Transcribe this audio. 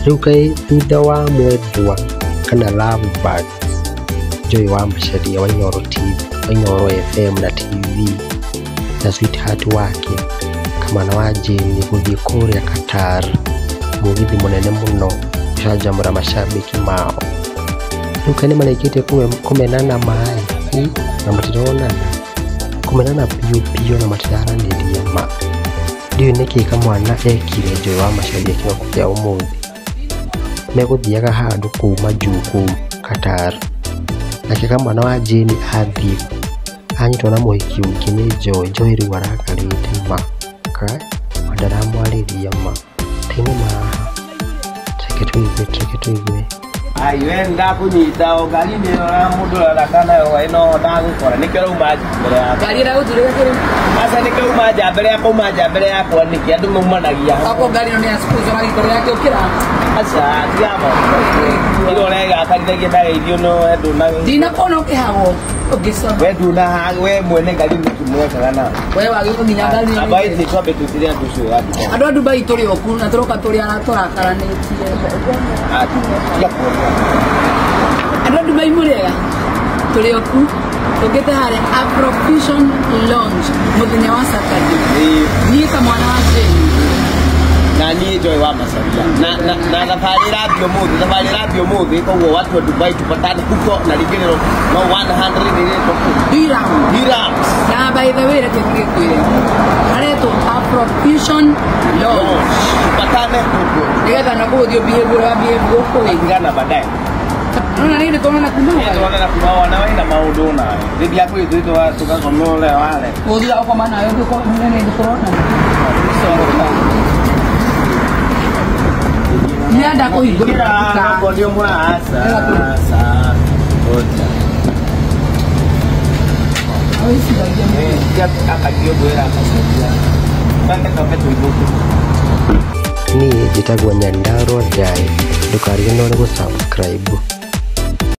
Rĩu kaĩ thutha wa mwendwa kana love birds Joy wa Macharia wa Inooro TV, wa Inooro FM na TV na sweetheart wake kamwana wa Jane gũthiĩ kũrĩa Qatar mũgithi mũnene mũno gũcanjamũra macambĩki mao. Rĩu kaĩ nĩmarĩkĩtie kũmenana maĩ na matironana kũmenana biũ biũ na matiraranĩria ma. Ndiũĩ nĩkĩ kamwana ekire Joy wa Macharia kĩroko kĩa ũmũthĩ. Megũthiaga handũ kũu majuu kũu Qatar. Nake kamwana wa Jane athiĩ anyitwo na mũhiki ũngĩ nĩ Joy. Joy rĩu arakarĩte ma kaĩ na ndaramwarĩria ma. Tainĩ haha reke tũigue reke tũigue. Ai we ndakunyita o ngari nĩ ĩyo ya mũndũ ũraraka nayo ĩno ndagũkora nĩkĩo ũrauma nja mbere yakwa. Ngari ĩragũturĩra kĩrĩ? Aca nĩkĩo uma nja mbere yakwa uma nja mbere yakwa nĩkĩ andũ maumanagia. Okorwo ngari ĩno nĩ ya sponsor ũragĩkorwo yake ũkĩra. Aca tiga maũndũ. Ira ũregakarithagia ndageithio no we ndũna. Ndinakuona ũkĩhagwo ũngĩcoma. We nduna we mwene ngari nĩkĩ mũrekaga nawe. We wagĩrĩirwo nginya ngari ĩno. Amba ithuĩ twambe twĩtĩre andũ ũcio wa Dubai. Andũ a Dubai tũrĩ oku na tũroka tũrĩ ara tũrakaranĩtie. Tiga kuona. Andũ a Dubai mũrĩega? Tũrĩ oku tũkĩte harĩa Afrofusion Lounge mũthenya wa Saturday. Niĩ ta mwana wa Jane Na niĩ Joy wa Macharia na thabarĩ ĩrambia ũmũthĩ thabarĩ ĩrambia ũmũthĩ koguo watu wa Dubai tupatane huko na rĩngĩ no 100 ĩrĩtwo kũ Dirham. Dirhams. Na by the way reke ngĩkwĩre haretwo Afrofusion Lounge tupatane huko nĩgetha na kũu ũthiĩ ũbehave ũrĩa wabehave gũkũ ĩ. tigana baadaye. Nona nĩ tũrona kuma Ĩ tuonana kuma wona wĩna maũndũ nawe rĩngĩ akwĩtwĩtwo tũgakoma ũrĩa ware gũthira ũkoma nawe nĩ tũrona nĩenda kũhingũra nduka. Ndio mũraca ngoja Niĩ njĩtagwo Nyandarua Njai ndũkariganĩrwo nĩ gũ subscribe.